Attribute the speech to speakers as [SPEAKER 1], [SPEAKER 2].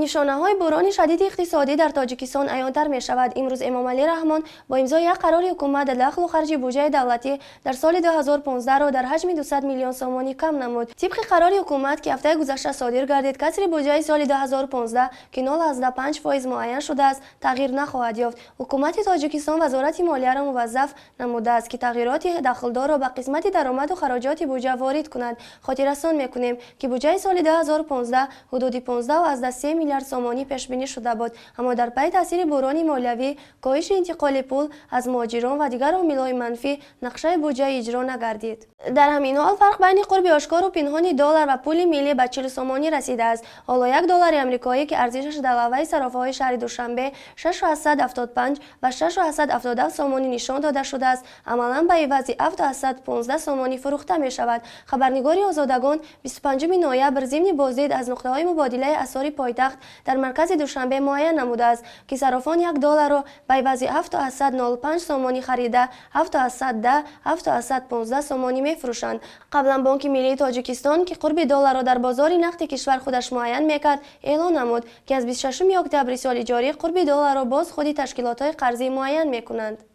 [SPEAKER 1] Нишонаҳои буҳрони шадиди иқтисодӣ дар Тоҷикистон аёнтар мешавад. Имрӯз Эмомалӣ Раҳмон бо имзои як қарори ҳукумат дахлу харҷи буҷаи давлатӣ дар соли 2015-ро дар ҳаҷми 200 миллион сомонӣ кам намуд. Тибқи қарори ҳукумат, ки ҳафтаи гузашта содир гардид, касри буҷаи соли 2015, ки 0,5% муайян шудааст, тағйир нахоҳад ёфт. Ҳукумати Тоҷикистон Вазорати молияро муваззаф намудааст, ки тағйироти дахлдорро ба қисмати даромаду хароҷоти буҷа ворид кунад. Хотиррасон мекунем, ки буҷаи соли 2015 ҳудуди 15,3 миллиард сомонӣ пешбинӣ шуда буд, аммо дар пайи таъсири буҳрони молиявӣ, коҳиши интиқоли пул аз муҳоҷирон ва дигар омилҳои манфӣ нақшаи буҷа иҷро нагардид. Дар ҳамин ҳол фарқ байни қурби ошкору пинҳони доллар ва пули миллӣ ба 40 сомонӣ расидааст. Ҳоло як доллари амрикоӣ, ки арзишаш дар лавҳаи сарофаҳои шаҳри Душанбе 6,75 ва 6,77 сомонӣ нишон дода шудааст, амалан ба ивази 7,15 сомонӣ фурӯхта мешавад. Хабарнигори Озодагон 25 ноябр зимни боздид аз нуқтаҳои мубодилаи асъори пойтахт дар маркази Душанбе муайян намудааст, ки сарофон як долларро ба ивази 7,05 сомонӣ харида, 7,10, 7,15 сомонӣ мефурӯшанд. Қаблан Бонки Миллии Тоҷикистон, ки қурби долларро дар бозори нақди кишвар худаш муайян мекард, эълон намуд, ки аз 26 октябри соли ҷорӣ қурби долларро боз худи ташкилотҳои қарзӣ муайян мекунанд.